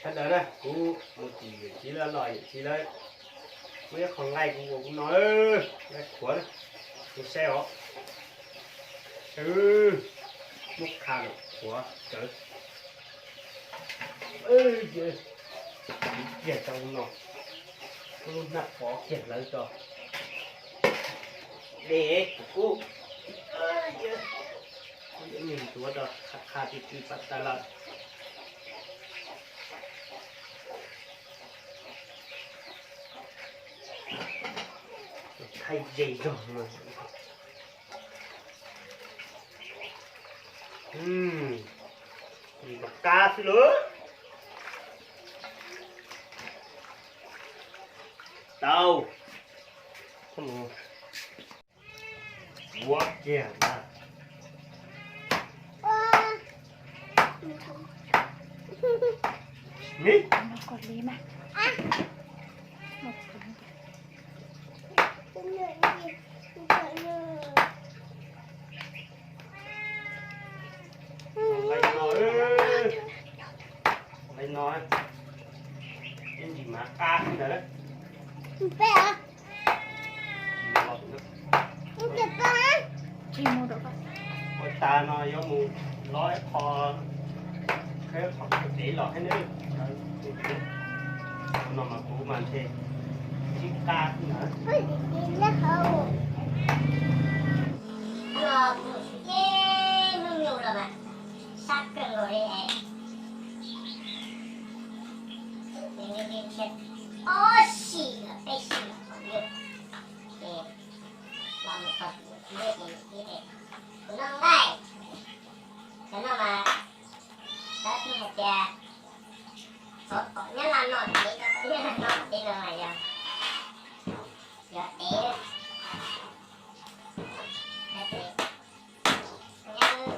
Ntawd na, kuv mus tim yawm txiv lawv los, yawm txiv lawv muab ib qho nqaij kuv ua kuv no, nqaij qhuav na, kuv saib os. Muab qha los qhuav tsawv. Kiag tau no, muab lub hnab pov kiag hlawv tso. Dej kuv kub, kuv yuav niag ntuav rau qha qha ti ti pas tas lawm. Thaij ze zog mas. Qab xwb lauj. Tau. Ua kiag ntag. Nqaij no, nqaij no, ib ntsis mas qab ntawd. Ua tas no yuav mus lov ib qho, qhib qho dev los thiab nawb. No mas kuv mas ntshe sib qab xwb na. Los mus ib hnub nyoog los mas sab kawg nkaus li. Ob si los peb si los qhov ncauj. Ces los mus txog kuv thiab ces kuv noj nqaij. Cov no mas tab twb hais tias tsov tom Nyab Laj noj dev, tsov tom Nyab Laj noj dev no mas yog, yog dev.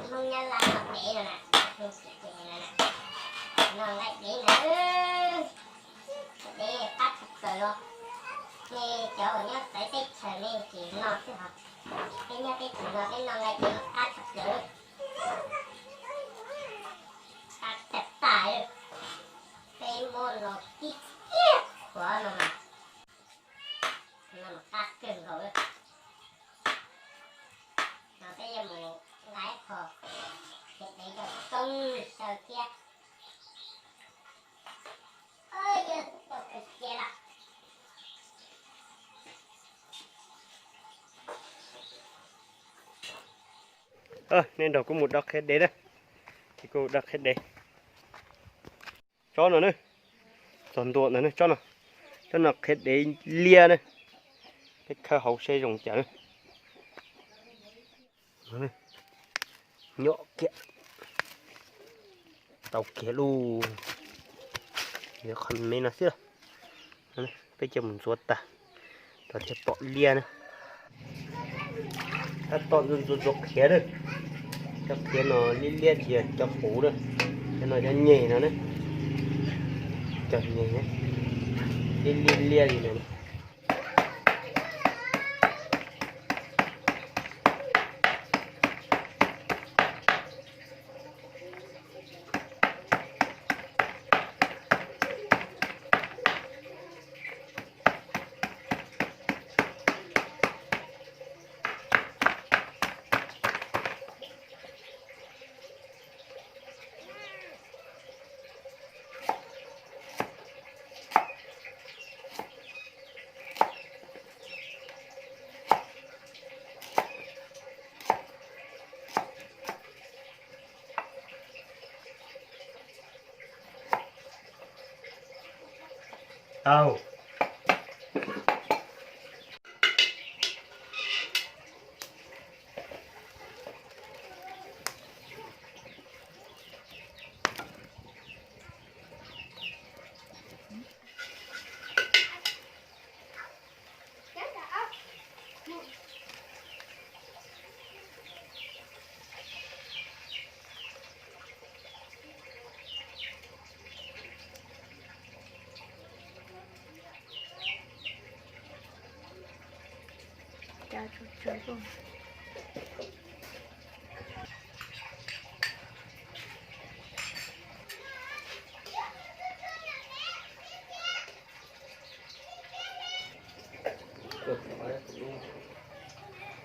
Hmoob Nyab Laj noj dev no na, noj nqaij dev na, dev qab tshaj plaws los. Nej cov uas nyob txawv teb chaws nej tsis noj xwb hos, peb nyob teb chaws no peb noj nqaij dev qab tshaj plaws, qab tag tas li. Peb muab los tib kiag qhuav no mas, no mas qab kawg nkaus li. No peb yuav mus nqa ib qho, ces peb coj tsob xyaw thiab. Nej nrog kuv mus do qhiav dev na, ces kuv do qhiav dev. Tsob no na, txog ntua ntawd na, tsob no, tsob no qhiav dev liab na. Peb khawb hauv seb zoo cas na. Nyom kiag, tau kiag lauj. Qhov me no xwb. Peb coj mus ntxuav tas, rau thiaj pom liab na. Tab tom ntxuav ntxuav qhiav na. Cov qhiav no liab liab tsis yog cov qus na. Cov no cov nyeg no na. Cov nyeg na, liab liab liab li no. Tau.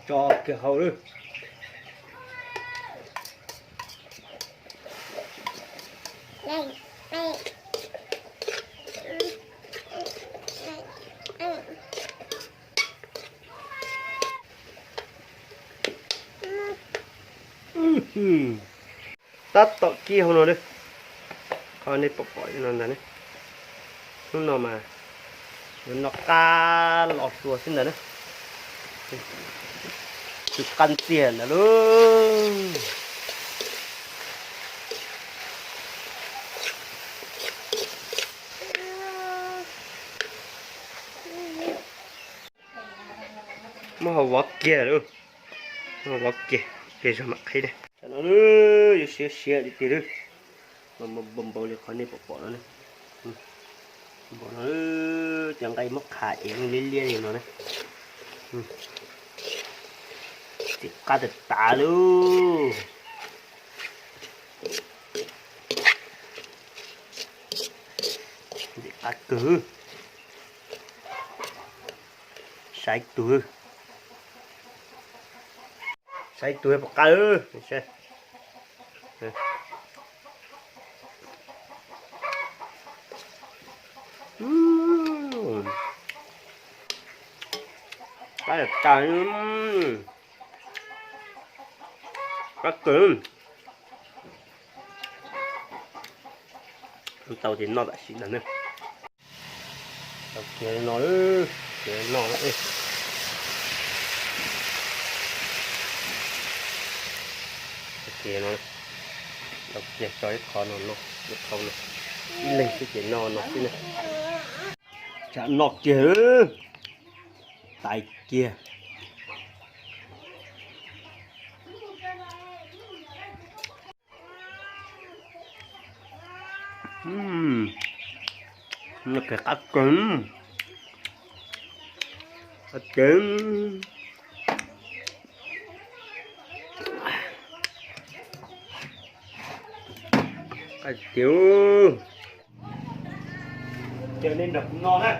Tso kiag hauv lawm. Tab tom kib hauv no na, qhov nej pom pom no ntag ne. Hnub no mas yuav noj qab los xwb ntag na. Tsw qab ntxiag ntag lauj. Muab hau vov kiag lauj. Muab vov kiag, kiag zog mam qhib ne. Tam no yuav siav siav li tiag lauj. Npau npau li qhov nej pom pom no ne. Npau no, cov nqaij muab qha es liab liab li no ne. Txiv qab tas tas lauj. Ntxim qab kawg. Saib tug, saib tug pom qab. Qab tas, qab kawg. Tau ces noj tam sim ntag ne. Tau kiag no, kiag no. Tau kiag no, tau kiag tso ib qho no, ib qho no, ib leeg xwb ces noj no xwb na. Tsam noj kiag, tais kiag. Noj kiag qab kawg, qab kawg, qab tiag. Ces nej nrog kuv noj na.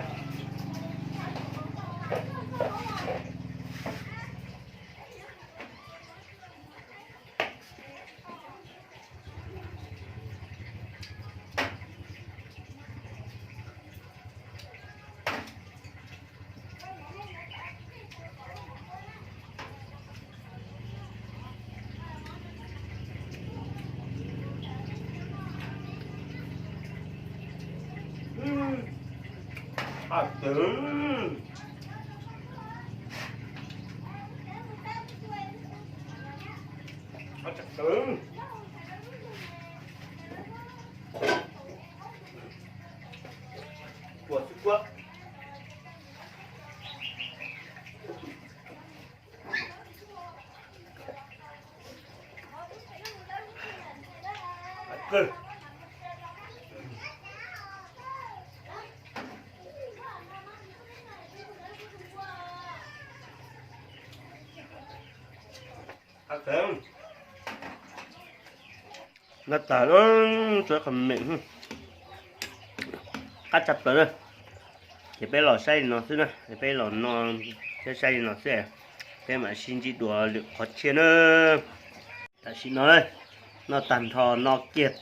Noj tag, tsuav qhov meem, qab tshaj plaws na. Ces peb los saib li no xwb na, peb los no thiab saib li no xwb, peb mam sib ntsib dua lwm qhov tshiab na. Tam sim no, noj tag nrho no kiag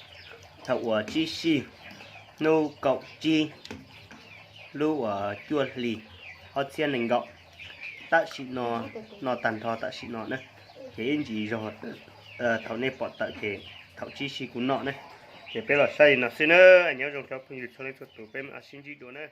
thaum uas tsib sij hnub kaum tsib lub uas cuaj hlis ob txhiab nees nkaum. Tam sim no, noj tag nrho tam sim no na, ces ib ntsis zog thaum nej pom tawm ces thaum tsib sij kuv noj na. Ces peb los saib li no xwb na, nyob zoo cov phooj ywg txhua leej txhua tus, peb mam sib ntsib dua na.